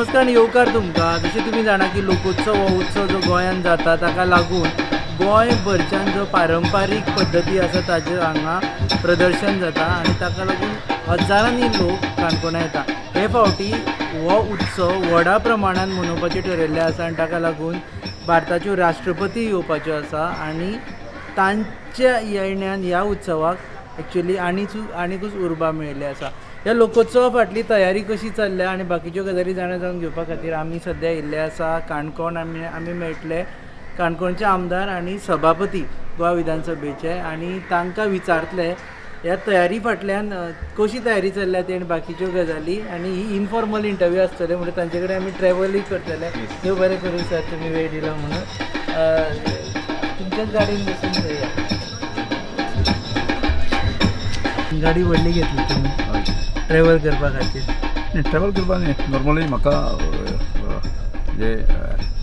नमस्कार आनी येवकार तुमकां. जशें तुमी जाणा की लोकोत्सव हो उत्सव जो गोंयांत जाता ताका लागून गोंयभरच्यान जो पारंपारीक पद्दती आसा ताजें हांगा प्रदर्शन जाता आनी ताका लागून हजारांनी लोक काणकोणा येता. हे फावटी हो उत्सव व्हडा प्रमाणान मनोवपाचें ठरयल्लें आसा आनी ताका लागून भारताच्यो राष्ट्रपती येवपाच्यो आसा आनी तांच्या येण्यान ह्या उत्सवाक एक्चुली आनीकूच उर्बा मेळिल्ली आसा. ह्या लोकोत्सवा फाटली तयारी कशी चल्ल्या आनी बाकीच्यो गजाली जाणा जावन घेवपा खातीर आमी सद्या येयल्ले आसा काणकोण. आमी मेळटले काणकोणचे आमदार आनी सभापती गोवा विधानसभेचे आनी तांकां विचारतले ह्या तयारी फाटल्यान कशी तयारी चल्ल्या ती आनी बाकीच्यो गजाली. आनी ही इनफॉर्मल इंटरव्यू आसतले म्हणून तांचे कडेन आमी ट्रॅवलूय करतले. देव बरें करूं सर, तुमी वेळ दिलो म्हणून. तुमच्याच गाडयेन बसून जाया. गाडी व्हडली घेतली तुमी ट्रॅवल करपा खातीर? न्ही, ट्रॅवल करपाक न्ही, नॉर्मली म्हाका म्हणजे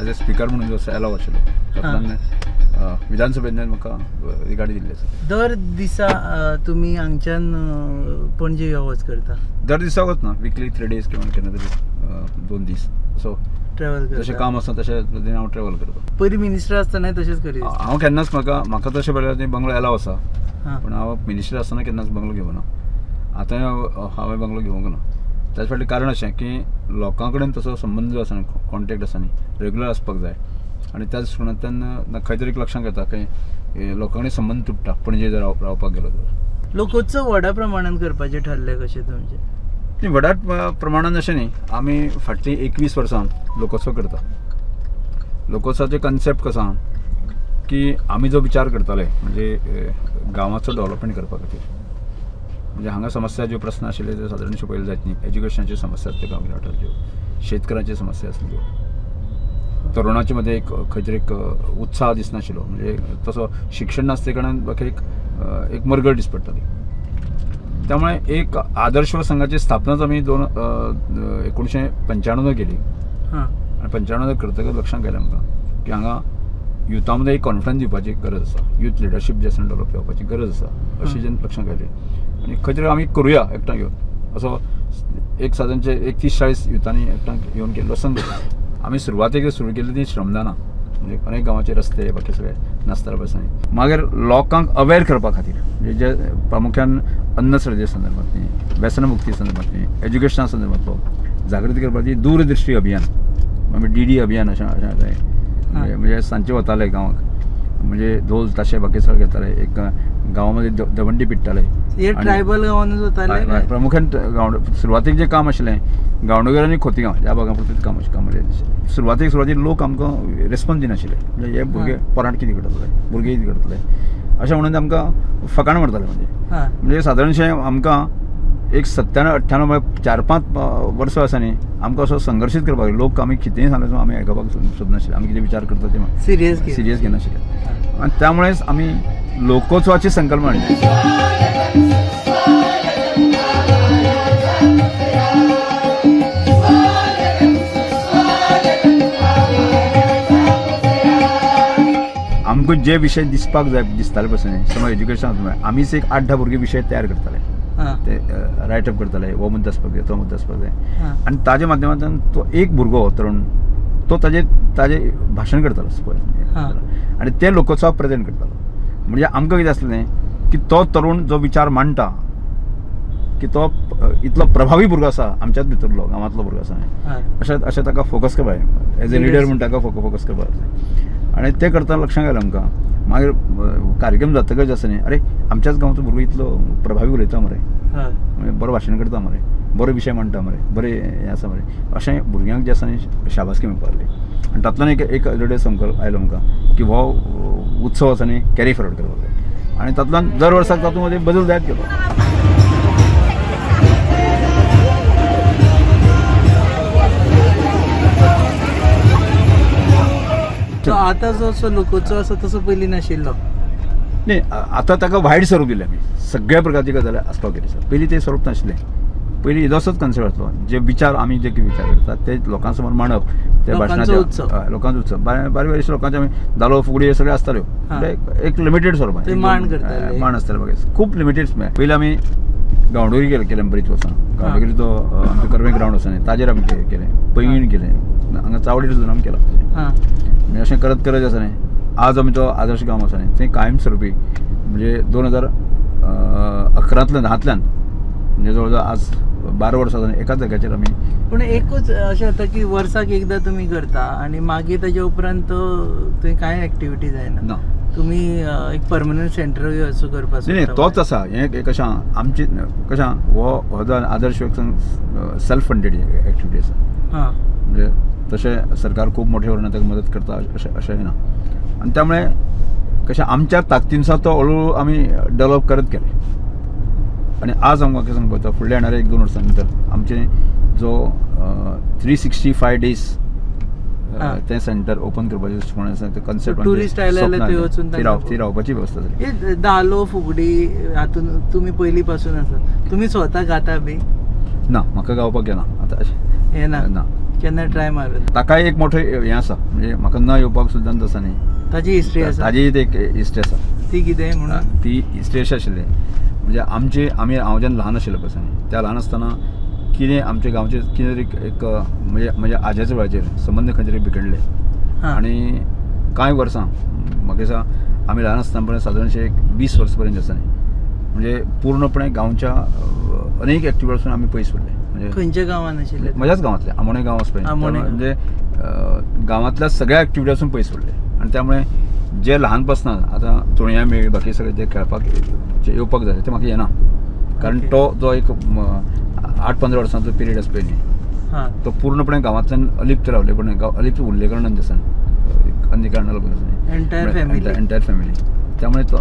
एज अ स्पिकर म्हणून जो एलाव आशिल्लो तातूंतल्यान विधानसभेंतल्यान म्हाका ही गाडी दिल्ली आसा. दर दिसा तुमी हांगच्यान पणजे यो वच करता? दर दिसा वचना, विकली 3 डेज किंवा केन्ना तरी 2 दीस सो ट्रॅवल जशें करता. काम आसा तशें पद्दतीन हांव ट्रॅवल करता. पयलीं मिनिस्टर आसतनाय तशेंच करीत? हांव केन्नाच म्हाका तशें पळयल्यार बंगलो एलाव आसा, पूण हांव मिनिस्टर आसतना केन्नाच बंगलो घेवना. आतां हांवें बंगलो घेवंक ना. ताचे फाटलें कारण अशें की लोकां कडेन तसो संबंद जो आसा न्ही, कॉन्टेक्ट आसा न्ही, रेगुलर आसपाक जाय. आनी त्या दृश्टीकोनांतल्यान खंय तरी एक लक्षांत येता की लोकां कडेन संबंद तुट्टा पणजे जर रावपाक गेलो तर. लोकोत्सव व्हडा प्रमाणान करपाचें ठरलें कशें तुमचें? न्ही, व्हडा प्रमाणान अशें न्ही, आमी फाटलीं 21 वर्सां लोकोत्सव करता. लोकोत्सवाचें कन्सेप्ट कसो आहा की आमी जो विचार करताले म्हणजे गांवाचो डेवलपमेंट करपा खातीर, म्हणजे हांगा समस्या ज्यो प्रस्न आशिल्ले ते सादारणशे पयले जायत न्ही. एज्युकेशनाच्यो समस्या आसल्यो गांवगिऱ्या वाठाराच्यो, शेतकऱ्यांच्यो समस्या आसल्यो, तरुणाचे मदें एक खंय तरी एक उत्साह दिसनाशिल्लो, म्हणजे तसो शिक्षण नासले कारणान बाकी एक मरगळ दिस पडटाली. त्यामुळे एक आदर्श संघाची स्थापनाच आमी 1995 केली. आनी 95 करतकच लक्षांत आयलें आमकां की हांगा युथा मदें एक कॉन्फिडन्स दिवपाची गरज आसा, यूथ लिडरशीप जे आसा डेवलप जावपाची गरज आसा अशी जेन्ना लक्षांत आयली आनी खंय तरी आमी करुया एकठांय येवन असो एक सादारणचे एक 30-40 युथांनी एकठांय येवन केल्लो संघ. आमी सुरवातेक सुरू केल्ली ती श्रमदानां, म्हणजे अनेक गांवाचे रस्ते बाकी सगळे नासताले बसांनी. मागीर लोकांक अवेर करपा खातीर म्हणजे जे प्रामुख्यान अन्नश्रद्धे संदर्भात न्ही, व्यसनमुक्ती संदर्भात न्ही, एज्युकेशना संदर्भातलो जागृती करपाची दूरदृश्टी अभियान, आमी डीडी अभियान अशें अशें म्हणजे सांजचे वताले गांवाक, म्हणजे ढोल ताशे बाकी सगळे घेताले, एक गांवामध्ये दवंडी पिडटाले. हे ट्रायबल गांवानूच वताले? प्रामुख्यान गांव सुरवातेक जें काम आशिल्लें गांवडोंगर आनी खोतीगांव ह्या भागां पुरतें काम आशिल्लें. सुरवातेक लोक आमकां रेस्पोन्स दिनाशिल्ले, म्हणजे हे भुरगे पोरांट कितें करतले, भुरगे कितें करतले अशें म्हणून आमकां फकाणां मारताले. म्हणजे सादारणशें आमकां एक 97-98 म्हळ्यार 4-5 वर्सां आसा न्ही आमकां असो संघर्शीत करपाक. लोक आमी कितेंय सांगलें आमी आयकपाक सोदनाशिल्ले, आमी कितें विचार करता ते सिरियस घेनाशिल्ले. आनी त्यामुळेच आमी लोकोत्सवाची संकल्पना हाडली. आमकां जे विशय दिसपाक जाय दिसताले पसून समज एज्युकेशन आमीच एक 8-10 भुरगे विशय तयार करताले, ते रायट अप करताले, हो मुद्दो आसपाक जाय, तो मुद्दो आसपाक जाय. आनी ताज्या माध्यमांतल्यान तो एक भुरगो तरुण तो ताजे ताजे भाशण करतालो पळय आनी ते लोकोत्सवाक प्रेजेंट करतालो. म्हणजे आमकां कितें आसलें की तो तरुण जो विचार मांडटा की तो इतलो प्रभावी भुरगो आसा आमच्याच भितरलो गांवांतलो भुरगो आसा, अशें अशें ताका फोकस करपाक जाय, एज ए लिडर म्हूण ताका फोकस करपाक जाय. आनी तें करतना लक्षांत आयलें आमकां मागीर कार्यक्रम जातकच आसा न्ही, अरे आमच्याच गांवचो भुरगो इतलो प्रभावी उलयता मरे, बरो भाशण करता मरे, बरो विशय मांडटा मरे, बरें हें आसा मरे, अशें भुरग्यांक जें आसा न्ही शाबासकी मेळपाक लागली. आनी तातूंतल्यान एक लिडर संकल्प आयलो आमकां की हो उत्सव आसा न्ही कॅरी फॉरवर्ड करपाक जाय. आनी तातूंतल्यान दर वर्साक तातूंत मदीं बदल जायत गेलो. आतां जो लोकोत्सव आसा तसो पयलीं नाशिल्लो? न्ही, आतां ताका वायड स्वरूप दिलें आमी, सगळ्या प्रकारची गजाली आसपाक गेली सर. पयलीं तें स्वरूप नाशिल्लें, पयलीं इदोसोच कन्सेप्ट आसलो, जे विचार आमी जे विचार करतात ते लोकां समोर मांडप, ते भाशणाचे लोकांचो उत्सव बारीक बारीक लोकांचे आमी धालो फुगडी हे सगळे आसताल्यो, एक लिमिटेड स्वरूपान मान करताले, मान आसताले, खूब लिमिटेड. पयलीं आमी गांवडोंगरी केलें केलें बरीच वर्सां. गांवडोंगरी तो आमचो कर्वे ग्रावंड आसा न्ही, ताजेर आमी केलें, पैंगीण केलें, हांगा चावडीर सुद्दां आमी केलां. म्हणजे अशें करत करत आसा न्ही, आज आमी तो आदर्श गांव आसा न्ही, थंय कायम स्वरुपी म्हणजे 2011 धांतल्यान म्हणजे जवळ जवळ आज 12 वर्सां जालीं एकाच जाग्याचेर आमी. पूण एकूच अशें जाता की वर्साक एकदां तुमी करता आनी मागीर ताजे उपरांत तो थंय कांय एक्टिविटी जायना. ना. तुमी एक परमनंट सेंटर असो करपाक न्ही, सोदता. तोच आसा. हें कशें आहा, आमची कशें आहा, हो हो जो आदर्श सेल्फ फंडेड एक्टिविटी आसा. म्हणजे तशें सरकार खूब मोठे प्रमाणात ताका मदत करता अशें अशें ना, आनी त्यामुळे कशें आमच्या ताकदीनुसार तो हळू आमी डेवलप करत गेले. आनी आज आमकां कितें सांगपाक जाता, फुडल्या येणाऱ्या 1-2 वर्सां भितर आमचें जो 365 डेज तें सेंटर ओपन करपाचें दृश्टिकोण आसा, तें कन्सेप्ट. टुरिस्ट आयले जाल्यार थंय वचून तांकां थंय रावपाची वेवस्था जाली. हे धालो फुगडी हातून तुमी पयलीं पासून आसा, तुमी स्वता गाता बी? ना, म्हाका गावपाक येना आतां अशें. येना? ना. केन्ना ट्राय मारून? ताकाय एक मोठें हें आसा, म्हणजे म्हाका न येवपाक सुद्दां आसा न्ही, ताजी हिस्ट्री आसा. ताजी एक हिस्ट्री आसा. ती कितें म्हणून? ती हिस्ट्री अशी आशिल्ली, म्हणजे आमची आमी हांव जेन्ना ल्हान आशिल्लो पळय न्ही, त्या ल्हान आसतना कितें आमच्या गांवचे कितें तरी एक म्हणजे म्हज्या आज्याच्या वेळाचेर संबंद खंय तरी बिगडले. आनी कांय वर्सां म्हाका दिसता आमी ल्हान आसतना पर्यंत सादारणशे एक 20 वर्सां पर्यंत आसा न्ही, म्हणजे पूर्णपणे गांवच्या अनेक एक्टिविटीसून आमी पयस उरले. म्हणजे खंयच्या गांवान आशिल्ले? म्हज्याच गांवांतले, आमोणे गांव आसा पळय, आमोणें. म्हणजे गांवांतल्या सगळ्या एक्टिविटीसून पयस उरले. आनी त्यामुळे जे ल्हानपासना आतां तोणया मेळी बाकी सगळे जे खेळपाक जे येवपाक जाय ते म्हाका येना, कारण तो जो एक 8-15 वर्सांचो पिरियड आसा पळय न्ही, तो पूर्णपणे गांवांतल्यान अलिप्त रावले, पण अलिप्त उरले कारणान आसा अन्य कारणां लागून आसा न्ही. Entire family. Entire family. त्यामुळे तो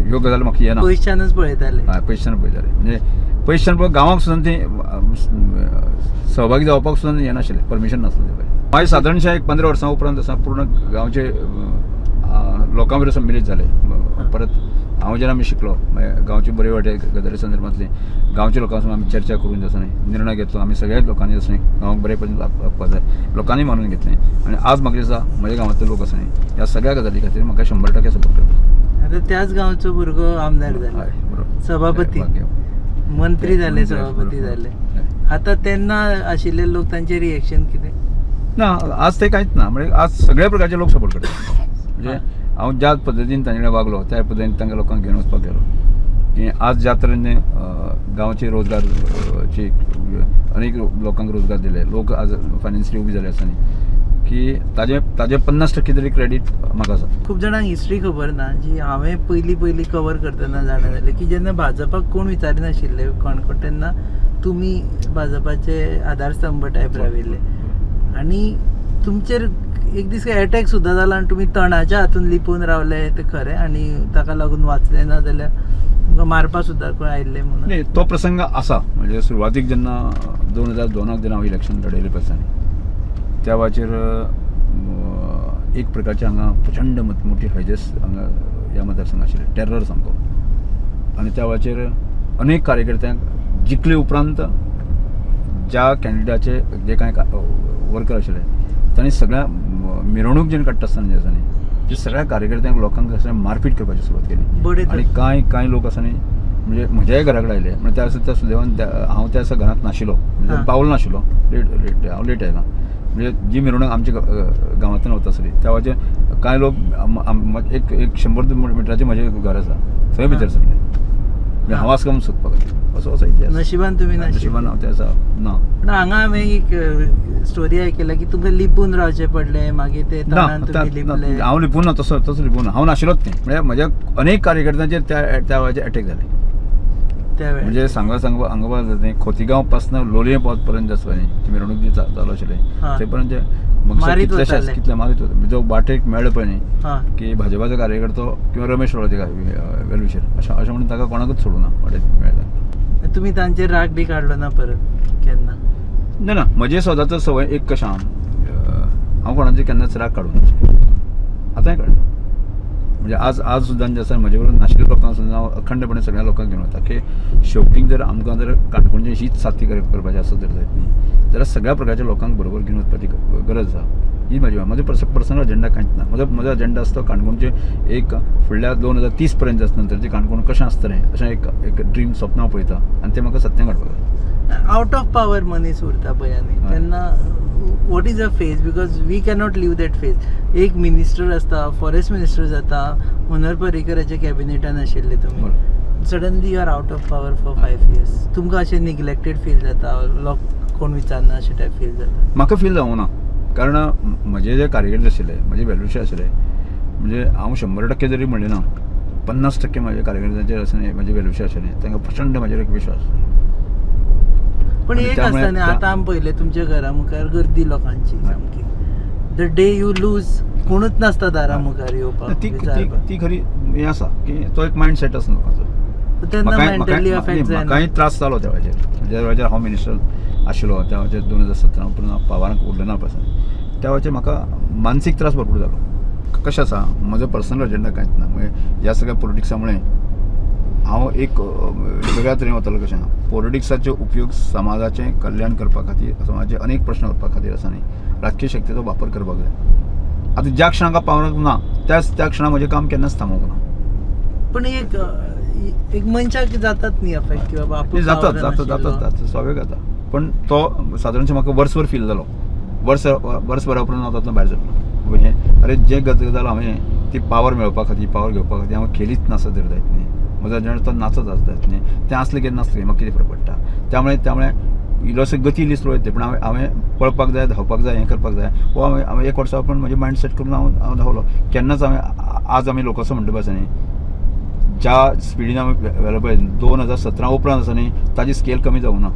ह्यो गजाल म्हाका येना. पयसच्यानच पळयताले. हय, पयसच्यान पळयताले, म्हणजे पयसच्यान पळय गांवाक सुद्दां ती सहभागी जावपाक सुद्दां येनाशिल्लें, परमिशन नासलें पळय. मागीर सादारणशें एक 15 वर्सां उपरांत आसा पूर्ण गांवचे लोकां बरोबर संमिलीत जाले. परत हांव जेन्ना आमी शिकलो, मागीर गांवचे बरे वाटे गजाली संदर्भांतली गांवच्या लोकां आमी चर्चा करून आसा न्ही निर्णय घेतलो. आमी सगळ्याच लोकांनी आसा न्ही गांवाक बरे पर्यंत लागपाक जाय, लोकांनी मानून घेतलें. आनी आज म्हाका दिसता म्हज्या गांवांतले लोक आसा न्ही ह्या सगळ्या गजाली खातीर म्हाका 100% सपोर्ट करता. आतां त्याच गांवचो भुरगो आमदार जालो, हय, बरोबर, सभापती, मंत्री जाले, सभापती जाले. आतां तेन्ना आशिल्ले लोक तांचे रिएक्शन कितें? ना, आज ते कांयच ना, म्हणजे आज सगळ्या प्रकारचे लोक सपोर्ट करतात. म्हणजे हांव ज्या पद्दतीन तांचे कडेन वागलो त्या पद्दतीन तांकां लोकांक घेवन वचपाक गेलो की आज ज्या तरेन गांवचे रोजगार ची अनेक लोकांक रोजगार दिले, लोक आज फायनान्शियली उबी जाले आसा न्ही, की ताजे ताजे 50% तरी क्रेडीट म्हाका आसा. खूब जाणांक हिस्ट्री खबर ना, जी हांवें पयलीं पयलीं कवर करतना जाणा जालें की जेन्ना भाजपाक कोण विचारिनाशिल्ले कोण तेन्ना तुमी भाजपाचे आधारस्तंभ टायप राविल्ले आनी तुमचेर एक दीस एटॅक सुद्दां जाला आनी तुमी तणाच्या हातून लिपून रावले तें खरें, आनी ताका लागून वाचले ना जाल्यार तुमकां मारपा सुद्दां कोण आयिल्ले म्हणून? न्ही, तो प्रसंग आसा. म्हणजे सुरवातीक जेन्ना 2002 जेन्ना हांव इलेक्शन लढयलें पळय त्या वेळाचेर एक प्रकारचे हांगा प्रचंड मोठी हैदस हांगा ह्या मतदारसंघात आशिल्ले, टेरर सामको. आनी त्या वेळाचेर अनेक कार्यकर्त्यांक जिखले उपरांत ज्या कॅन्डिडेटाचे जे कांय वर्कर आशिल्ले तांणी सगळ्या मिरवणूक जेन्ना काडटा आसतना जे आसा न्ही ते सगळ्या कार्यकर्त्यांक लोकांक अशें मारपीट करपाची सुरवात केली. आनी कांय कांय लोक आसा न्ही म्हणजे म्हज्याय घरा कडेन आयले, म्हणजे त्या दिसा त्या सुदैवान हांव त्या दिसा घरांत नाशिल्लो, म्हणजे पावल नाशिल्लो, लेट लेट हांव लेट आयला. म्हणजे जी मिरवणूक आमच्या गांवांतल्यान वता आसली त्या वेळाचेर कांय लोक एक 100 मिटराचेर म्हजें घर आसा थंय भितर सरले, म्हणजे हांव आसा सोदपाक असो असो इतिहास. नशिबान तुमी नशिबान हांव त्या दिसा ना. पूण हांगा हांवें एक स्टोरी आयकल्या की तुमकां लिपून रावचें पडलें, मागीर ते तणान तुमी लिपले. हांव लिपून ना, तसो तसो लिपून हांव नाशिल्लोच न्ही, म्हणजे म्हज्या अनेक कार्यकर्त्यांचेर त्या वेळाचेर अटॅक जाले त्या वेळार. म्हणजे सांगा सांगपा हांगा जाता खोतिगांव पासून लोलयें पावत पर्यंत आसा न्ही ती मिरवणूक जी चालू आशिल्ली थंय पर्यंत कितलेशेच कितले मारीत वता, जो वाटेक मेळ्ळो पळय न्ही की भाजपाचो कार्यकर्तो किंवा रमेश रोळाचे वेलविशर अशें अशें म्हणून ताका कोणाकूच सोडूं ना वाटेक मेळटा. तुमी तांचेर राग बी काडलो ना परत केन्ना? ना ना, म्हजे स्वताचो संवय एक कशें हांव कोणाचेर केन्नाच राग काडूं ना, आतांय काडना. म्हणजे आज आज सुद्दां जे आसा म्हजे बरोबर नाशिल्ल्या लोकांक सुद्दां हांव अखंडपणे सगळ्या लोकांक घेवन वता की शेवटीक जर आमकां जर काणकोणची हीच साथी करपाची आसत जर जायत न्ही जाल्यार सगळ्या प्रकारच्या लोकांक बरोबर घेवन वचपाची गरज आसा. ही म्हजी, म्हजो पर्सनल अजेंडा कांयच ना. म्हजो म्हजो अजेंडा आसता काणकोणचें एक फुडल्या 2030 पर्यंत आसता नंतरचें काणकोण कशें आसतलें अशें एक एक ड्रीम, स्वप्न हांव पळयता आनी तें म्हाका सत्यां काडपाक जाय. आउट ऑफ पावर मनीस उरता पळय आनी तेन्ना what is a phase, because we cannot live that phase. एक मिनिस्टर आसता, फॉरेस्ट मिनिस्टर जाता, मनोहर पर्रीकराच्या कॅबिनेटान आशिल्ले तुमी, suddenly you are out of power for 5 years. तुमकां अशें निग्लेक्टेड फील जाता, लोक कोण विचारना अशें टायप फील जाता? म्हाका फील जावंक ना, कारण म्हजे जे कार्यकर्ते आशिल्ले, म्हजे वेलविशर आशिल्ले, म्हणजे हांव 100% जरी म्हणलें ना, 50% म्हज्या कार्यकर्त्यांचेर आसा, म्हजे वेलविशर आशिल्ले, तांकां प्रचंड म्हजेर एक विश्वास. पण आनी एक त्यामुळे आसता न्ही, आतां आमी पळयलें तुमच्या घरा मुखार गर्दी लोकांची सामकी. The day you lose, कोणूच नासता दारा मुखार येवपाक ती ती विचारपाक. ती खरी हें आसा की तो एक मायंड सेट आसा लोकांचो. तेन्ना म्हाकाय मेंटली अफेक्ट जायना? म्हाकाय त्रास जालो त्या वेळाचेर. ज्या वेळाचेर हांव मिनिस्टर आशिल्लो त्या वेळाचेर, 2017 उपरांत हांव पावराक उरलो ना पासून, त्या वेळाचेर म्हाका मानसीक त्रास भरपूर जालो. कशें आसा, म्हजो पर्सनल अजेंडा कांयच ना. म्हणजे ह्या सगळ्या पॉलिटिक्सा मुळे हांव एक वेगळ्या तरेन वतालो. कशें, पॉलिटिक्साचो उपयोग समाजाचें कल्याण करपा खातीर, समाजाचे अनेक प्रश्न करपा खातीर आसा न्ही, राजकीय शक्तीचो वापर करपाक जाय. आतां ज्या क्षणाक पावराक ना, त्याच त्या क्षणा म्हजें काम केन्नाच थांबोवंक ना. पण एक एक मनशाक जातात न्ही अफेक्ट की बाबा आपूण ते जातात. power जातात, नाशिल्लो. जातात, जातात, स्वाभावीक जाता. पण तो सादारणशें म्हाका वर्सभर फील जालो. वर्स वर्सभरा उपरांत हांव तातूंत भायर सरलो. म्हणजे अरे, जे गजाल हांवें ती पावर मेळोवपा खातीर, पावर घेवपा खातीर हांव केलीच नासत जर जायत न्ही, म्हजो अजेंडा तो नाचत आसत जायत न्ही, तें आसलें कितें नासलें म्हाका कितें फरक पडटा? त्यामुळे इल्लोसो गती इल्ली स्लो येतली, पूण हांवें पळपाक जाय, धांवपाक जाय, हें करपाक जाय. हो हांवें एक वर्सा पण म्हजें मायंड सेट करून हांव धांवलो. केन्नाच हांवें, आज आमी लोकोत्सव म्हणटा पळय आसा न्ही, ज्या स्पिडीन आमी व्हेलो पळय 2017 उपरांत आसा न्ही, ताजी स्केल कमी जावंक ना.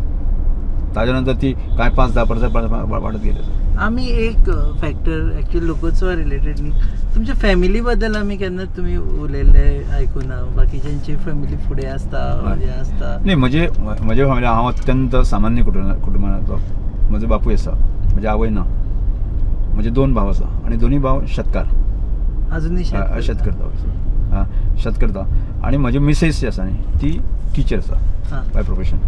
ताज्या नंतर ती कांय 5-10% वाडत गेली. आमी एक फॅक्टर एक्चुअली लोकोत्सवा रिलेटेड न्ही, तुमच्या फॅमिली बद्दल आमी केन्ना तुमी उलयल्ले आयकुना. बाकीच्यांची फॅमिली फुडें आसता, हें आसता. न्ही, म्हजे फॅमिली, हांव अत्यंत सामान्य कुटुंबांतलो. म्हजो बापूय आसा, म्हजी आवय ना, म्हजे दोन भाव आसा आनी दोनूय भाव शेतकार. अजुनूय शेत? शेत करता, शेत करता. आनी म्हजी मिसेस जी आसा न्ही, ती टिचर आसा बाय प्रोफेशन.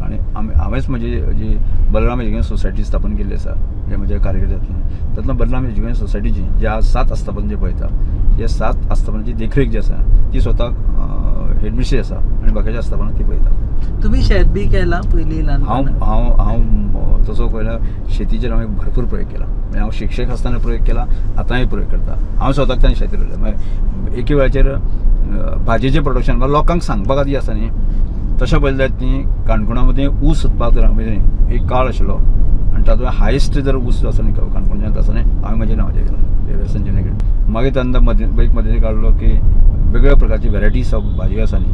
आनी आमी हांवेंच म्हजी जी बलराम एज्युकेशन सोसायटी स्थापन केल्ली आसा, जे म्हजे कार्यकर्ते जातले, तातूंत बलराम एज्युकेशन सोसायटीची जे आज सात आस्थापन जे पळयता, ह्या सात आस्थापनाची देखरेख जी आसा ती स्वताक हेडमिस्ट्री आसा आनी बाकीच्या आस्थापनां ती पळयता. तुमी शेत बी केलां पयलीं हांव ल्हानपणान? हांव हांव तसो पळयल्यार शेतीचेर हांवें भरपूर प्रयोग केला. म्हणजे हांव शिक्षक आसतना प्रयोग केला, आतांय प्रयोग करता. हांव स्वताक ताणें शेती रोयलें. मागीर एके वेळाचेर भाजयेचें प्रोडक्शन लोकांक सांगपा खातीर आसा न्ही, तशें पळयलें जायत न्ही, काणकोणा मदीं ऊस उत्पादना म्हणजे एक काळ आशिल्लो आनी तातूंत हायस्ट जर ऊस जो आसा न्ही काणकोणच्यान आसा न्ही, हांवें म्हज्या नांवाचेर केला, संजीवनी कडेन. मागीर तांकां मदीं एक मदीं काडलो की वेगवेगळ्या प्रकारची व्हेरायटीज ऑफ भाजी आसा न्ही,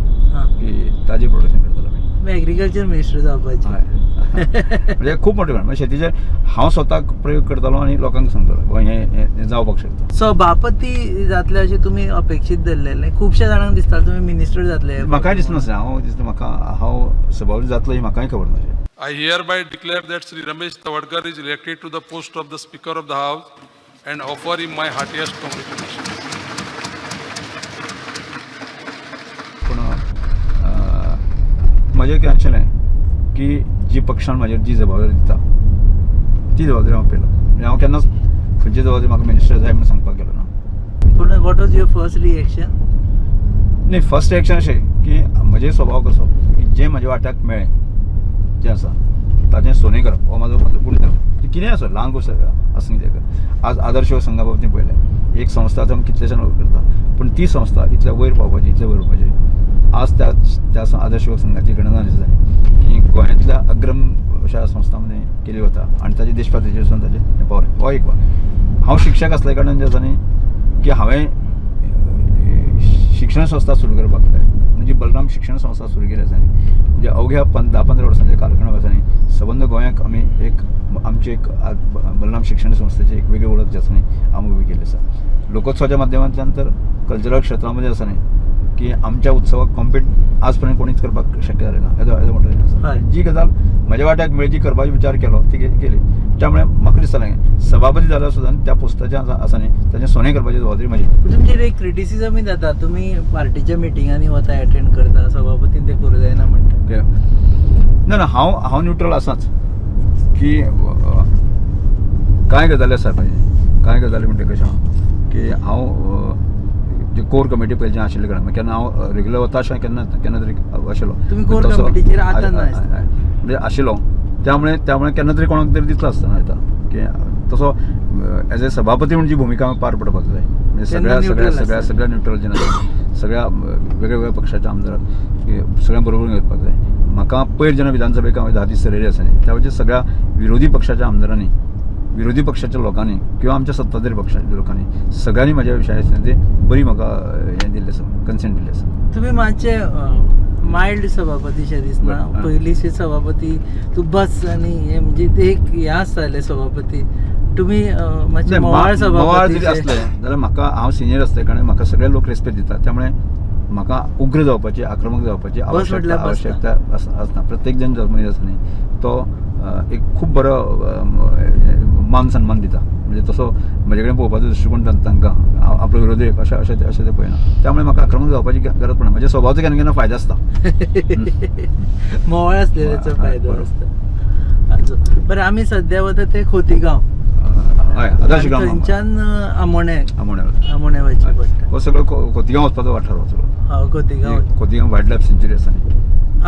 की ताजें प्रोडक्शन करतालो आमी. एग्रीकल्चर मिनिस्टर जावपाचें. हय, म्हणजे खूब मोठे म्हणजे शेतीचेर हांव स्वताक प्रयोग करतालो आनी लोकांक सांगतालो, बाबा हें हें हें जावपाक शकता. सभापती जातले अशें तुमी अपेक्षीत धरलेलें? खुबश्या जाणांक दिसता तुमी मिनिस्टर जातले. म्हाकाय दिसनासलें. हांव दिसता म्हाका हांव सभापती जातलो हें म्हाकाय खबर नासलें. I hereby declare that Sri Ramesh Tawadkar is elected to the post of the Speaker of the House and offer him my heartiest congratulations. पूण म्हजें कितें आशिल्लें की जी पक्षान म्हाजेर जी जबाबदारी दिता ती जबाबदारी हांव पेलो. म्हणजे हांव केन्नाच खंयची जबाबदारी म्हाका मिनिस्टर जाय म्हूण सांगपाक गेलो ना. पूण what was your first reaction? न्ही, फर्स्ट रिएक्शन अशें की म्हजे स्वभाव कसो की जें म्हज्या वाट्याक मेळ्ळें जें आसा ताजें सोने करप हो म्हाजो गुणधर्म. कितेंय आसूं, ल्हान गोश्ट आसूं, कितें. आज आदर्श संघा बाबतींत पळयलें, एक संस्था आतां आमी कितलेशे जाण करता, पूण ती संस्था इतल्या वयर पावपाची, इतल्या वयर पावपाची, आज त्या त्या आदर्श संघाची गणना अशी जाली की गोंयांतल्या अग्रम अशा संस्थां मदीं केली वता आनी ताजे देश पातळीचेर सुद्दां ताजें पावलें. हो एक हांव शिक्षक आसल्या कारणान जें आसा न्ही की हांवें शिक्षण संस्था सुरू करपाक जाय. म्हणजे बलराम शिक्षण संस्था सुरू केली आसा न्ही, म्हणजे अवघ्या 10-15 वर्सांच्या कालखंडात आसा न्ही, सबंद गोंयाक आमी एक आमची एक बलराम शिक्षण संस्थेची एक वेगळी वळख जी आसा न्ही, आमी उबी केल्ली आसा. लोकोत्सवाच्या माध्यमांतल्यान तर कल्चरल क्षेत्रामध्ये आसा न्ही की आमच्या उत्सवाक कॉम्पीट आज पर्यंत कोणीच करपाक शक्य जालें ना. येदो येदो मोठो हें आसा. जी गजाल म्हज्या वाट्याक मेळ्ळी, जी करपाचो विचार केलो, ती केली. त्यामुळे म्हाका दिसतालें सभापती जाल्यार सुद्दां त्या पोस्टाचें आसा न्ही, ताचें सोनें करपाची जबाबदारी म्हजी. पूण तुमचेर एक क्रिटिसिजमूय जाता, तुमी पार्टीच्या मिटिंगांनी वता, एटेंड करता, सभापतीन ते करूं जायना म्हणटा. ओके, ना ना, हांव न्युट्रल आसाच की कांय गजाली आसा पळय. कांय गजाली म्हणटा कशें आहा की हांव जे कोर कमिटी पयलीं जें आशिल्ले कारणान केन्ना हांव रेगुलर वता अशें केन्ना केन्ना तरी आशिल्लो. तुमी कोर तसो- कमिटीचेर आतां ना हय, हय, हय. म्हणजे आशिल्लो त्यामुळे त्यामुळे केन्ना तरी कोणाक तरी दिसलो आसतना येता की तसो एज ए सभापती म्हणून जी भुमिका पार पडपाक जाय, म्हणजे तेन्ना सगळ्या सगळ्या neutral सगळ्या आसता. सगळ्या न्युट्रल जेन्ना सगळ्या वेगळ्या वेगळ्या पक्षाच्या आमदाराक की सगळ्या बरोबर घेवपाक जाय. म्हाका पयर जेन्ना विधानसभेक हांवें 10 दीस चलयले आसा न्ही, त्या वेळाचेर सगळ्या विरोधी पक्षाच्या आमदारांनी, विरोधी पक्षाच्या लोकांनी किंवा आमच्या सत्ताधारी पक्षाच्या लोकांनी सगळ्यांनी म्हज्या विशयाचेर ते बरी म्हाका हें दिल्लें आसा, कन्सेंट दिल्लें आसा. तुमी मातशे मायल्ड सभापतीशे दिसना. बरं, पयलींचे सभापती तूं बस आनी हे म्हणजे ते एक हें आसताले सभापती, तुमी मातशे नाही, मोवाळ मोवाळ जरी सभापती. असले जाल्यार म्हाका हांव सिनियर आसता कारण म्हाका सगळे लोक रेस्पेक्ट दितात, त्यामुळे म्हाका उग्र जावपाची, आक्रमक जावपाची आवश्यकता म्हटल्यार बसता. आवश्यकता आसना. प्रत्येक जण जो मनीस आसा न्ही तो एक खूब बरो मान सन्मान दिता, म्हणजे तसो म्हजे कडेन पळोवपाचो दृश्टिकोण तांकां हांव आपलो विरोधी अशें अशें अशें ते पळयना, त्यामुळे म्हाका आक्रमक जावपाची गरज पडना. म्हज्या स्वभावाचो केन्ना केन्ना फायदो आसता. मोवाळ असलेल्याचो हय, फायदो बरोबर. आसता. अच्छा. बरें, आमी सद्या वता ते खोतीगांव. हय, आदर्श आनी ग्राम थंयच्यान आमोणें, आमोण्या आमोणें वचचें पडटा. हो सगळो खोतीगांव वचपाचो वाठार हो सगळो. हय, Cotigao. Cotigao wildlife sanctuary आसा न्ही.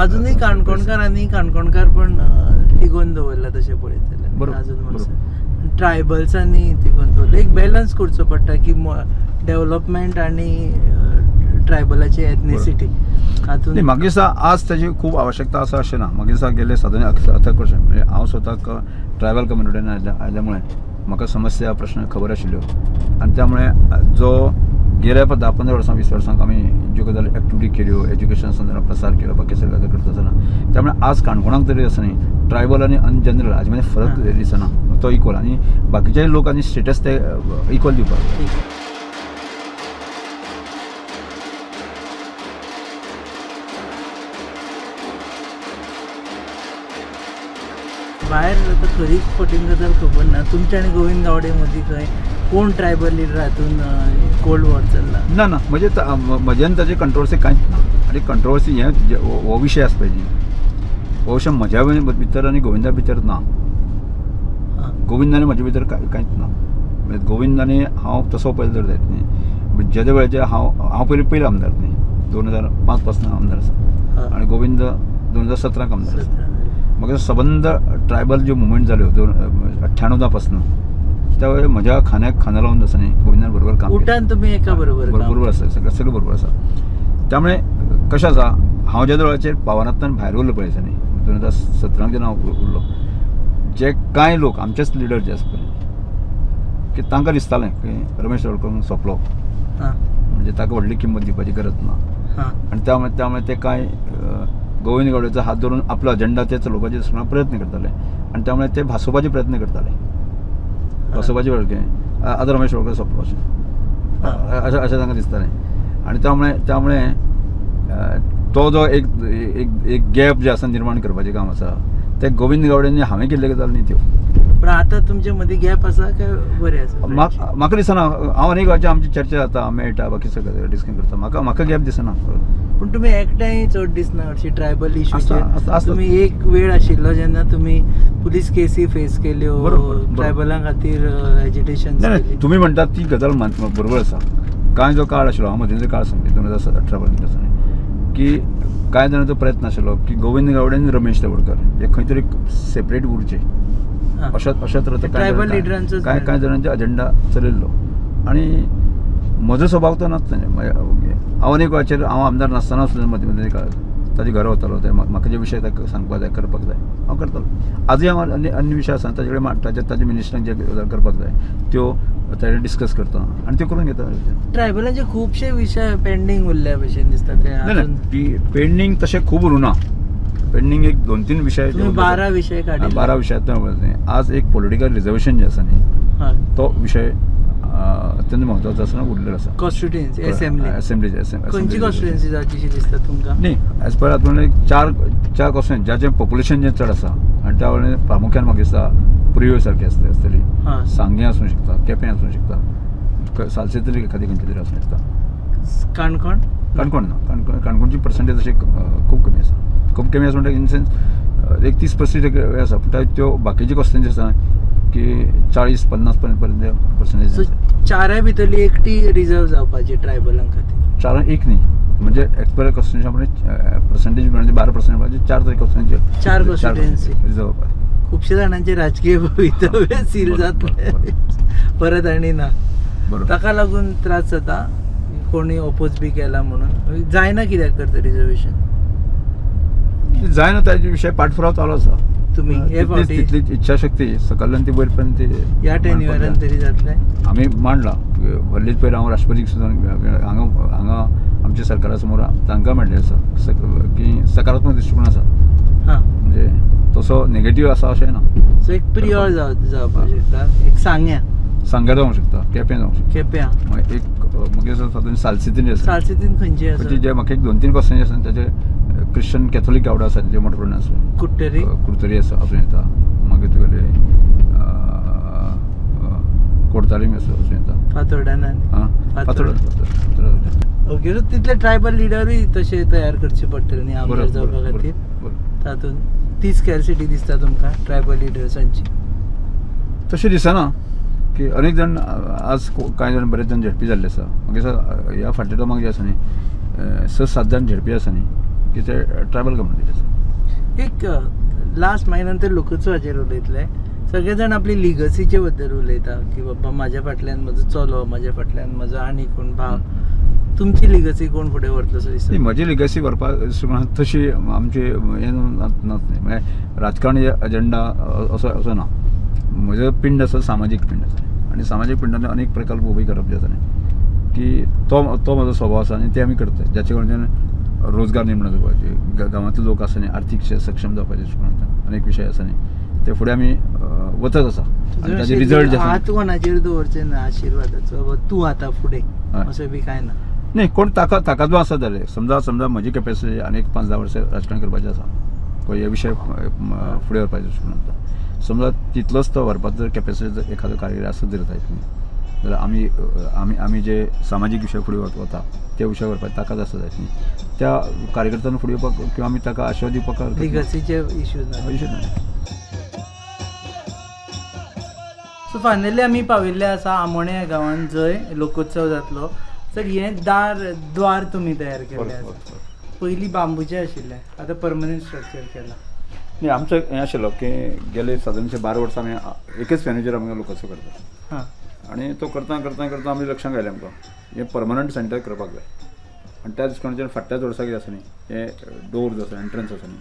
अजूनय काणकोणकारांनी काणकोणकार पण तिगोवन दवरला तशें पळयत जाल्यार. बरोबर, अजून म्हणसर ट्रायबल्सांनी तिगोवन दवरला. एक बॅलन्स करचो पडटा की डेव्हलपमेंट आनी ट्रायबलाची एथनिसिटी हातून. नाही, म्हाका दिसता आज ताजी खूब आवश्यकता आसा अशें ना. म्हाका दिसता गेले सादारण अथक वर्सां म्हणजे हांव स्वताक ट्रायबल कम्युनिटीन आयल्या मुळे म्हाका समस्या प्रश्न खबर आशिल्ल्यो आनी त्यामुळे जो गेल्या 10-15 वर्सां 20 वर्सांक आमी ज्यो गजाली एक्टिविटी केल्यो, एज्युकेशन संदर्भात प्रसार केलो, बाकी सगळे गजाली करता आसतना, त्यामुळे आज काणकोणाक तरी आसा न्ही ट्रायबल आनी इन जनरल हाजे मदीं फरक दिसना, तो इक्वल आनी बाकीचे लोक आनी स्टेटस ते इक्वल दिवपाक जाय. भायर आतां खरी फटींग गजाल खबर ना, तुमच्या आनी गोविंद गावडे मदीं खंय कोण ट्रायबल लिडर हातून कोल्ड वॉर चल्ला? ना ना, म्हणजे म्हजे आनी ताजे कंट्रोवर्सी कांयच ना. आनी कंट्रोवर्सी हे हो विशय आसता पळय न्ही, हो विशय म्हज्या भितर आनी गोविंदा भितर ना. गोविंद आनी म्हजे भितर कांयच ना. म्हणजे गोविंद आनी हांव तसो पळयलो जर जायत न्ही, म्हणजे जेदे वेळाचेर हांव हांव पयलीं पयलीं आमदार न्ही, 2005 पासून आमदार आसा आनी गोविंद 2017 आमदार आसा. 17. म्हाका सबंद ट्रायबल ज्यो मुवमेंट जाल्यो 98 पासून, त्या वेळार म्हज्या खांद्याक खांदो लावन आसा न्ही गोविंदान बरोबर काम केलें. उठान तुमी एका बरोबर काम बरोबर आसा, सगळें सगळें बरोबर आसा. त्यामुळे कशें आसा, हांव ज्या वेळाचेर पावरांतल्यान भायर उरलो पळय न्ही 2017 जेन्ना हांव उरलो, जे कांय लोक आमचेच लिडर जे आसा पळय की तांकां दिसतालें की रमेश तवडकर सोंपलो, म्हणजे ताका व्हडली किंमत दिवपाची गरज ना. आनी त्यामुळे त्यामुळे ते कांय गोविंद गावडेचो हात धरून आपलो अजेंडा ते चलोवपाचे सगळो प्रयत्न करताले आनी त्यामुळे ते भासोवपाचे प्रयत्न करताले, भासोवपाचे प्रयत्न आतां रमेश तवडकर सोंपलो अशें अशें अशें तांकां दिसतालें. आनी त्यामुळे त्यामुळे तो जो एक एक एक गॅप जे आसा निर्माण करपाचें काम आसा तें गोविंद गावडेंनी हांवें केल्ले गजाल न्ही त्यो. पण आतां तुमचे मदीं गॅप आसा काय बरें आसा? म्हाका दिसना, हांव अनेक वेळाचेर आमची चर्चा जाता, मेळटा, बाकी सगळें डिस्कस करता, म्हाका म्हाका गॅप दिसना. पूण तुमी एकठांय चड दिसना हरशीं ट्रायबल आसता, इशूचेर. आसता, आसता. तुमी एक वेळ आशिल्लो जेन्ना तुमी पुलीस केसी फेस केल्यो, बरोबर, बरोबर. ट्रायबलां खातीर एजिटेशन. नाही नाही, तुम्ही म्हणतात ती गजाल बरोबर आसा. कांय जो काळ आशिल्लो, हांव मदींचो काळ सांगता 2018 पर्यंत आसा न्ही, की कांय जाणांचो प्रयत्न आशिल्लो की गोविंद गावडे आनी रमेश तवडकर हे खंय तरी सेपरेट उरचे, अशा अशा तरेचो कांय ट्रायबल जाणां- लिडरांचोच कांय कांय जाणांचो अजेंडा चलयल्लो. आनी म्हजो स्वभाव तो नासता न्ही, हांव अनेक वेळाचेर हांव आमदार नासतना सुद्दां मदीं मदीं काळ ताजे घरा वतालो, ते म्हाका जे विशय ताका सांगपाक जाय, करपाक जाय, हांव करतालो. आजूय हांव अन्य अन्य विशय आसा ताजे कडेन ताजे ताजे मिनिस्टरांक जे गजाल करपाक जाय त्यो ताजे डिस्कस करता आनी त्यो करून घेता. ट्रायबलांचे खुबशे विशय पेंडींग उरल्या भशेन दिसता ते नाही अजून. नाही, पेंडींग तशें खूब उरूं ना, पेंडींग एक 2-3 विशय तुमी 12 विशय काडिल्ले. 12 विशयांतल्यान आज एक पॉलिटिकल रिजर्वेशन जें आसा न्ही तो विशय अत्यंत म्हत्वाचो आसा, उरलेलो आसा. कॉन्स्टिट्युएन्सी असेंब्ली, असेंब्ली खंयची कॉन्स्टिट्युएन्सी जावची शी दिसता तुमकां? न्ही, एज पर आतां म्हणल्यार चार कॉन्स्टिट्युएन्सी जाचें पॉप्युलेशन जें चड आसा आनी त्या वेळार प्रामुख्यान म्हाका दिसता प्रियो सारकी आसतली, सांगें आसूं शकता, केपें आसूं शकता, सालसेतली एखादी खंयची तरी आसूं शकता. काणकोण? काणकोण ना, काणकोण काणकोणची पर्संटेज अशी खूब कमी आसा, खूब कमी आसा म्हणटा इन सेन्स एक 30-35% आसा, पूण त्यो बाकीचे कॉन्स्टिट्युएन्सी आसा की 40-50 पर्यंत पर्संटेज. सो चाराय भितरली एकटी रिजर्व जावपाची ट्रायबलां खातीर. चारां एक न्ही, म्हणजे एक्सपर्ट कॉन्स्टिट्युशन पर्सेंटेज म्हणजे 12% म्हणजे 4 तरी कॉन्स्टिट्युएन्सी, 4 कॉन्स्टिट्युएन्सी रिजर्व जावपाक. खुबशे जाणांचे राजकीय भवितव्य सील जातले परत आनी ना, ताका लागून त्रास जाता. कोणी ओपोज बी केला म्हणून जायना कित्याक करता रिजर्वेशन जायना, ताजे विशय पाठपुरावा चालू आसा. तुमी हे फावटी तितली इच्छाशक्ती सकल्ल्यान ती वयर पर्यंत ती ह्या टेन्युअरान तरी जातलें आमी मांडला. हल्लीच पयर हांव राष्ट्रपतीक सुद्दां हांगा हांगा आमच्या सरकारा समोर तांकां मेळ्ळें आसा की सकारात्मक दृश्टिकोन आसा, म्हणजे तसो नेगेटीव आसा अशें ना. सो एक प्रियोळ जावपाक शकता, एक सांग्या सांग्यार जावंक शकता, केपें जावंक शकता, केप्यां, मागीर एक मागीर सादारण सालसितीन आसा. सालसितीन खंयची आसा? जे म्हाका एक 2-3 कॉन्स्टिट्युएन्सी आसा ताचे क्रिश्चन कॅथोलीक गावडा आसा, जे मोठे प्रमाणान आसा, कुडटरी कुडतरी आसा आसूं येता, मागीर तुगेले कोडतालीम आसा आसूं येता, फातोर्डान, फातोर्डा. ओके, सो तितले ट्रायबल लिडरूय तशे तयार करचे पडटले न्ही आमदार जावपा खातीर. तातूंत ती स्कॅर्सिटी दिसता तुमकां ट्रायबल लिडर्सांची? तशें दिसना की अनेक जाण आज कांय जाण बरेच जाण झेडपी जाल्ले आसा. मागीर ह्या फाटल्या टर्माक जे आसा न्ही 6-7 जाण झेडपी आसा न्ही की ते ट्रायबल कम्युनिटीचे आसा. एक लास्ट मागीर नंतर लोकोत्सवाचेर उलयतले. सगळे जाण आपली लिगसीचे बद्दल उलयता की बाबा म्हाज्या फाटल्यान म्हजो चलो, म्हाज्या फाटल्यान म्हजो आनी कोण भाव. तुमची लिगसी कोण फुडें व्हरतलो सो दिसता? म्हजी लिगसी व्हरपाक तशी आमची हें नात न्ही, म्हळ्यार राजकारणी एजेंडा असो असो ना. म्हजो पिंड आसा सामाजीक पिंड आसा आनी सामाजीक पिंडान अनेक प्रकल्प उबे करप जे आसा न्ही की तो तो म्हजो स्वभाव आसा आनी ते आमी करता, जाचे कडच्यान रोजगार निर्माण जावपाचे, गांवांतले लोक आसा न्ही आर्थीक सक्षम जावपाचे दृश्टिकोनांतल्यान अनेक विशय आसा न्ही ते फुडें आमी वचत आसा आनी ताजे रिजल्ट जे आसा हात कोणाचेर दवरचे ना आशिर्वादाचो, तूं आतां फुडें अशें बी कांय ना? न्ही, कोण ताकदवान आसा जाल्यार समजा समजा म्हजी कॅपेसिटी आनी एक 5-10 वर्सां राजकारण करपाचें आसा, हे विशय फुडें व्हरपाचे दृश्टिकोनांतल्यान समजा तितलोच तो व्हरपाचो जर कॅपेसिटी एखादो कार्यकारी आसत जर जायत न्ही जाल्यार आमी आमी आमी जे सामाजीक विशय फुडें वता ते विशय व्हरपाची ताकद आसा जायत न्ही त्या कार्यकर्त्यांना फुडें येवपाक किंवा आमी ताका आशिर्वाद दिवपाक लिगसीचे इश्यू ना, इश्यू ना. सो फायनली आमी पाविल्ले आसा आमोणे ह्या गांवांत जंय लोकोत्सव जातलो. सर, हें द्वार तुमी तयार केल्लें आसा. पयलीं बांबूचें आशिल्लें, आतां परमनंट स्ट्रक्चर केलां. न्ही, आमचो हें आशिल्लो की गेले सादारणशे 12 वर्सां आमी एकच वेन्यूचेर आमी लोकोत्सव करता आनी तो करता करता करता आमी लक्षांत आयलें आमकां हें परमनंट सेंटर करपाक जाय. आनी त्या दृश्टिकोणाचेर फाटल्याच वर्सा कितें आसा न्ही हें डोर जो आसा एंट्रन्स आसा न्ही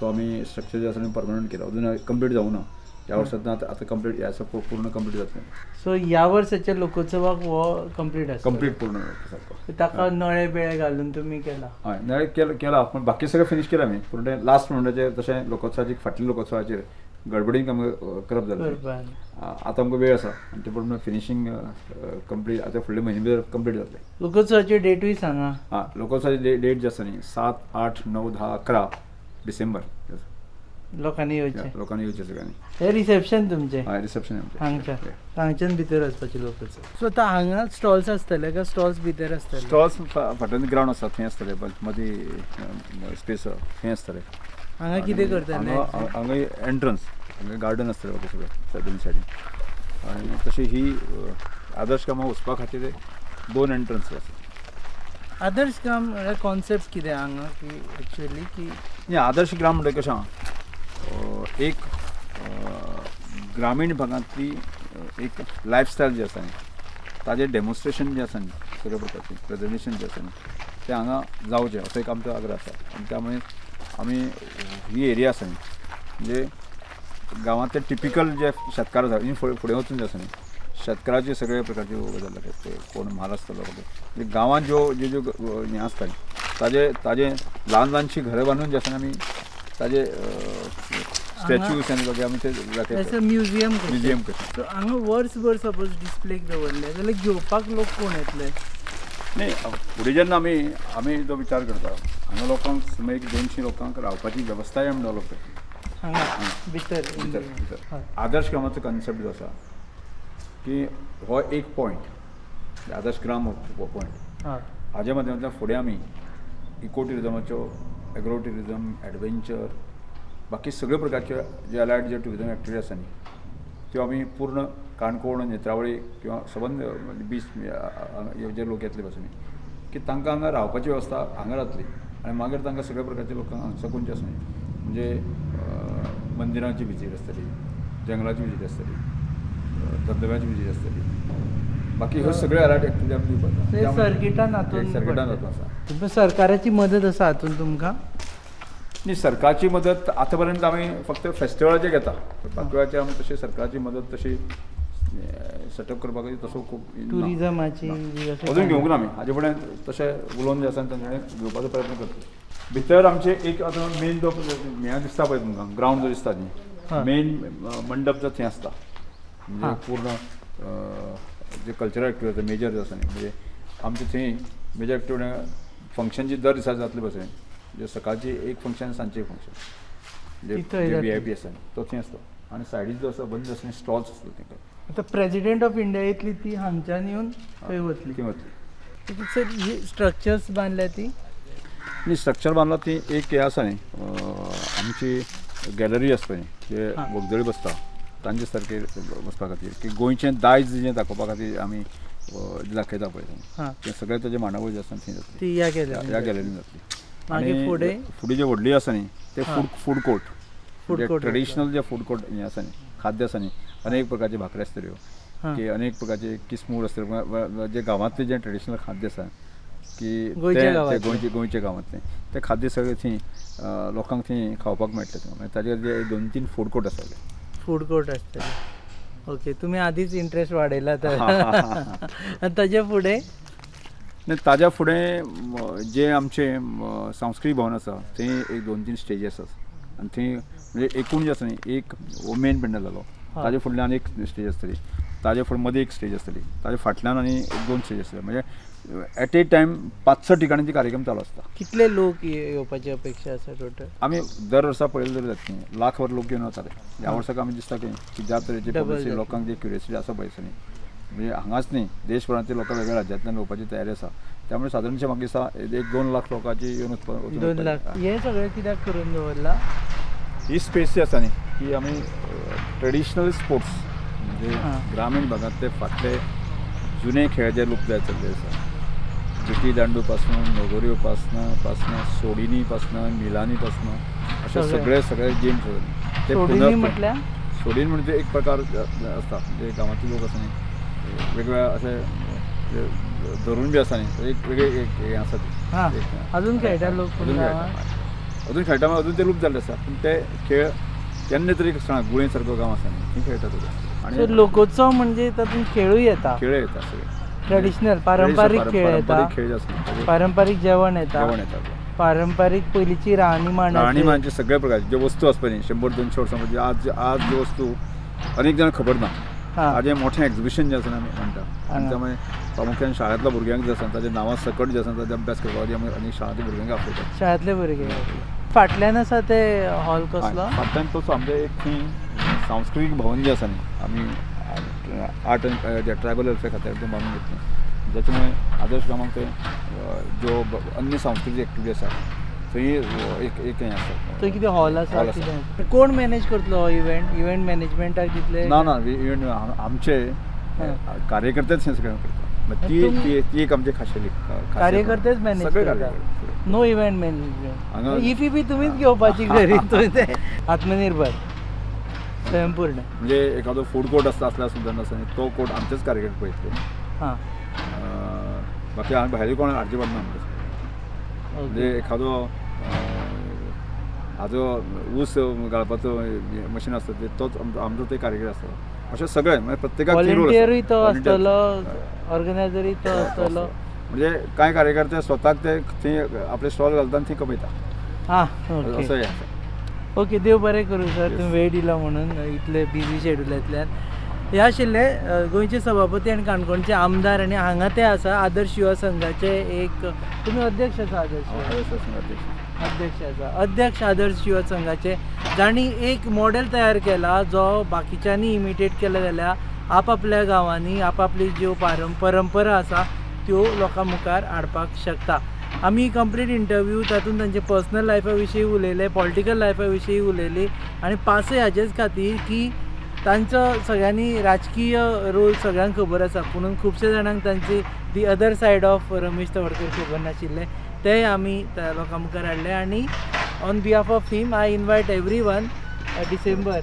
तो आमी स्ट्रक्चर जे आसा न्ही परमनंट केला. अजून कंप्लीट जावं ना ह्या वर्सांत, आतां कंप्लीट ह्या वर्सा पूर्ण कंप्लीट जातलें. सो ह्या वर्साच्या लोकोत्सवाक हो कंप्लीट आसा? कंप्लीट पूर्ण सारको. ताका नळे बिळे घालून तुमी केला? हय, नळे केला पूण बाकी सगळें फिनीश केलां आमी. पूण तें लास्ट म्हणटाचेर तशें लोकोत्सवाचेर फाटल्या लोकोत्सवाचेर गडबडीन आमकां करप जालें. आतां आमकां वेळ आसा आनी ते प्रमाणे फिनिशींग कंप्लीट आतां फुडले म्हयने भितर कंप्लीट जातलें. लोकोत्सवाची डेटूय सांगा. हां, लोकोत्सवाची डेट जी आसा न्ही 7, 8, 9, 10, 11 डिसेंबर. लोकांनी येवचें, लोकांनी येवचें सगळ्यांनी. हे रिसेप्शन तुमचें? हय, रिसेप्शन आमचें हांगच्या हांगच्यान भितर वचपाचें लोकोत्सव. सो आतां हांगा स्टॉल्स आसतले काय स्टॉल्स भितर आसतले? स्टॉल्स फाटल्यान ग्रावंड आसा थंय आसतले, मदीं स्पेस थंय आसतले. हांगा कितें करतले? हांगा एंट्रन्स, हांगा गार्डन आसतलें बाकी सगळें दोन सायडीन. आनी तशी ही आदर्श ग्रामाक वचपा खातीर 2 एंट्रन्स आसा. आदर्श ग्राम म्हळ्यार कॉन्सेप्ट कितें हांगा की एक्चुअली की न्ही, आदर्श ग्राम म्हणल्यार कशें आहा एक ग्रामीण भागांतली एक लायफस्टायल जी आसा न्ही ताजें डेमॉन्स्ट्रेशन जें आसा न्ही सगळ्या प्रकारचें प्रेजेंटेशन जें आसा न्ही तें हांगा जावचें असो एक आमचो आग्रह आसा. आनी त्यामुळे आमी ही एरिया आसा न्ही म्हणजे गांवांतले टिपिकल जे शेतकार आसा न्ही फुडें वचून जे आसा न्ही शेतकाराचे सगळे प्रकारचे गजाल ते कोण म्हाल आसतलो म्हणजे गांवांत ज्यो ज्यो ज्यो हें आसता न्ही ताजे ताजे ल्हान ल्हानशीं घरां बांदून जे आसा न्ही आमी ताजे स्टॅच्यूज आनी बाकी आमी ते दाखयता. म्युझियम म्युझियम कशें. सो हांगा वर्सभर सपोज डिस्प्लेक दवरलें जाल्यार घेवपाक लोक कोण येतले? न्ही, फुडें जेन्ना आमी आमी जो विचार करता हांगा लोकांक सुमार एक 200 लोकांक रावपाची वेवस्थाय आमी डेवलप करता हांगा भितर भितर भितर. आदर्श ग्रामाचो कॉन्सेप्ट जो आसा की हो एक पॉयंट आदर्श ग्राम हो पॉयंट हाज्या माध्यमांतल्यान फुडें आमी इको ट्युरिजमाच्यो एग्रो ट्युरिजम एडवेंचर बाकी सगळे प्रकारचे जे अलायड जे ट्युरिजम एक्टिविटी आसा न्ही त्यो आमी पूर्ण काणकोण, नेत्रावळी किंवा सबंद बीच जे लोक येतले पासून की तांकां हांगा रावपाची वेवस्था हांगा जातली आनी मागीर तांकां सगळ्या प्रकारचे लोकांक हांगसाकून जे आसा न्ही म्हणजे मंदिरांची विजीट आसतली, जंगलाची विजीट आसतली, धबधब्याची विजीट आसतली, बाकी ह्यो सगळ्यो हायलायट एक्टिविटी आमी दिवपाक सर्किटान हातून सर्किटान जाता आसा. तुमकां सरकाराची मदत आसा हातून तुमकां? न्ही, सरकारची मदत आतां पर्यंत आमी फक्त फेस्टिवलाचेर घेता, बाकी वेळाचेर आमी तशी सरकारची मदत तशी सेटअप करपाक तसो खूब टुरिजमाची अजून घेवंक ना आमी, हाजे फुडें तशें उलोवन जे आसा तांचे कडेन घेवपाचो प्रयत्न करता. भितर आमचे एक आतां मेन जो हें दिसता पळय तुमकां ग्रावंड जो दिसता न्ही, मेन मंडप जो थंय आसता म्हणजे पूर्ण जे कल्चरल एक्टिविटी मेजर जे आसा न्ही म्हणजे आमचे थंय मेजर एक्टिविटी फंक्शन जी दर दिसा जातले बसून म्हणजे सकाळची एक फंक्शन, सांजचे एक function, J V I P आसा तो थंय आसता आनी सायडीक जो आसा बंद आसा स्टॉल्स आसता तांकां. आतां प्रेजिडेंट ऑफ इंडिया येतली ती हांगच्यान येवन थंय वतली, थंय वतली. सर ही स्ट्रक्चर्स बांदल्या ती? न्ही, स्ट्रक्चर बांदला ती एक हें आसा न्ही आमची गॅलरी आसा पळय जे वखदळी बसता तांचे सारके बसपा खातीर की गोंयचें दायज जें दाखोवपा खातीर आमी दाखयता पळय तें सगळें ताजे मांडावळ जे आसा थंय जातली, ती ह्या गॅलरीन, ह्या गॅलरीन जातली. मागीर फुडें फुडें जे व्हडली आसा न्ही ते फूड कोर्ट, ट्रेडिशनल जे फूड कोर्ट हें आसा न्ही, खाद्य आसा न्ही, अनेक प्रकारचे भाकरी आसतल्यो की अनेक प्रकारचे किसमूर आसतल्यो, जे गांवांतलें जें ट्रेडिशनल खाद्य आसा की ते गोंयच्या गांवांतलें तें खाद्य सगळें थंय लोकांक थंय खावपाक मेळटलें. मागीर ताजे खातीर 2-3 फूड कोर्ट आसतले, फूड कोर्ट आसतले. ओके, तुमी आदीच इंट्रस्ट वाडयला तर. आनी ताजे फुडें? न्ही, ताज्या फुडें जें आमचें सांस्कृतीक भवन आसा थंय एक 2-3 स्टेजी आसात आनी थंय म्हणजे एकूण जें आसा न्ही एक मेन पेंडल जालो, ताजे फुडल्यान एक स्टेज आसतली, ताजे फुडें मदीं एक स्टेज आसतली, ताजे फाटल्यान आनी 1-2 स्टेज आसतली. म्हणजे एट ए टायम 5-6 ठिकाणी कार्यक्रम चालू आसता. कितले लोक येवपाची अपेक्षा आसा टोटल? आमी दर वर्सा पळयलें जर जाता लाखभर लोक येवन वताले. ह्या वर्साक आमी दिसता की ज्या तरेची पब्लिसिटी लोकांक जे क्युरियोसिटी आसा पळय न्ही म्हणजे हांगाच न्ही देशभरांतले लोक वेगळ्या राज्यांतल्यान येवपाची तयारी आसा, त्यामुळे सादारणशें म्हाका दिसता 1-2 लाख लोकांची येवन 2 लाख. हें सगळें कित्याक करून दवरलां? ही स्पेस जी आसा न्ही ही आमी ट्रेडिशनल स्पोर्ट्स म्हणजे ग्रामीण भागांतले फाटले जुने खेळ जे लोक जाय चल्ले आसा, विटी दांडू पासून, लगोऱ्यो पासना, सोडिनी पासना, मिलानी पासना, अशे सगळे सगळे गेम्स ते. सोडिनी म्हटल्यार? सोडीन म्हणजे एक प्रकार आसता म्हणजे गांवांतले लोक आसा न्ही वेगवेगळे अशे धरून बी आसा न्ही एक वेगळे एक हें आसा ते अजून खेळटा लोक, अजून खेळटा, अजून खेळटा, अजून ते लूप जाल्ले आसा पूण ते खेळ केन्ना तरी गुळे सारको गांव आसा न्ही थंय खेळटा तो. आनी लोकोत्सव म्हणजे तातूंत खेळूय येता, खेळ येता सगळे ट्रेडिशनल पारंपारीक खेळ येता, पारंपारीक जेवण येता, पारंपारीक पयलींची राहणीमान, राहणीमानचे सगळे प्रकारचे ज्यो वस्तू आसता न्ही 100-200 वर्सां म्हणजे आज आज ज्यो वस्तू अनेक जाणांक खबर ना, ताजें मोठें एक्झिबिशन जें आसा आमी म्हणटा. आनी त्यामुळे प्रामुख्यान शाळेंतल्या भुरग्यांक जे आसा ताजें नांवां सकट जें आसा ताजें अभ्यास करपाक आमी अनेक शाळांतल्या भुरग्यांक आपयतात. शाळेंतले भुरगे. फाटल्यान आसा ते हॉल कसलो? फाटल्यान तसो आमचें एक थंय सांस्कृतीक भवन जें आसा न्ही आमी आर्ट एंड ट्रायबल वेलफेअर खात्यार तें बांदून घेतलें, जाच्यामुळे आदर्श गांवांक थंय ज्यो अन्य सांस्कृतीक एक्टिविटी आसा थंय एक एक हें आसा. थंय कितें हॉल आसा? कितें कोण मॅनेज करतलो हो इव्हेंट? इव्हेंट मॅनेजमेंटाक दितले? ना ना, इव्हेंट आमचे कार्यकर्तेच हें सगळें करता. ती ती एक आमची खाशेली कार्यकर्तेच मॅनेज करता, नो इव्हेंट मॅनेजमेंट. इफी बी तुमीच घेवपाची घरी, ते आत्मनिर्भर स्वयंपूर्ण. म्हणजे एखादो फूड कोर्ट आसता असल्यार सुद्दां आसा तो कोर्ट आमचेच कार्यकर्ते पळयतले. हां, बाकी हांगा भायले कोण हाडचे पडना आमकां. म्हणजे एखादो हाजो ऊस गाळपाचो मशीन आसता ते तोच आमचो ते कार्यकर्ते आसता. अशें सगळें म्हणजे प्रत्येकाक व्हॉलंटियरूय तो आसतलो, ऑर्गनायझरूय तो आसतलो. म्हणजे कांय कार्यकर्ते स्वताक ते थंय आपले स्टॉल घालता आनी थंय कमयता. हां, असो हें आसा. ओके, देव बरें करूं सर, तुमी वेळ दिलो म्हणून इतले बिजी शेड्युलांतल्यान. हे आशिल्ले गोंयचे सभापती आनी काणकोणचे आमदार आनी हांगा ते आसा आदर्श युवा संघाचे एक तुमी अध्यक्ष आसा, आदर्श अध्यक्ष आसा, अध्यक्ष आदर्श युवा संघाचे, जांणी एक मॉडेल तयार केला जो बाकीच्यांनी इमिटेट केला जाल्यार आपापल्या गांवांनी आपापली ज्यो परंपरा आसा त्यो लोकां मुखार हाडपाक शकता. आमी कंप्लीट इंटरव्यू तातूंत तांचे पर्सनल लायफा विशीं उलयले, पॉलिटिकल लायफा विशीं उलयली आनी पासय हाजेच खातीर की तांचो सगळ्यांनी राजकीय रोल सगळ्यांक खबर आसा, पुणून खुबशे जाणांक तांची the other side of Ramesh Tawadkar खबर नाशिल्लें, तेंय आमी त्या लोकां मुखार हाडलें. आनी on behalf of him I invite everyone December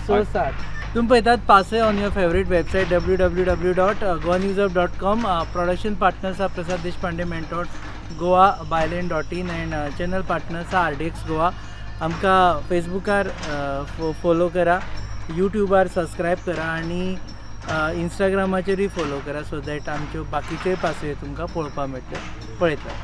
6-7. तुमी पळयतात पासय on your favourite website www.goanewshub.com. Production partners are Prasad Deshpande mentor Goa bylane.in and channel partners are RDX Goa. आमकां फेसबुकार फॉलो करा, यूट्यूबार सबस्क्रायब करा आनी इंस्टाग्रामाचेरूय फॉलो करा, सो that आमच्यो बाकीच्योय पासयो तुमकां पळोवपाक मेळटल्यो. पळयत रावात.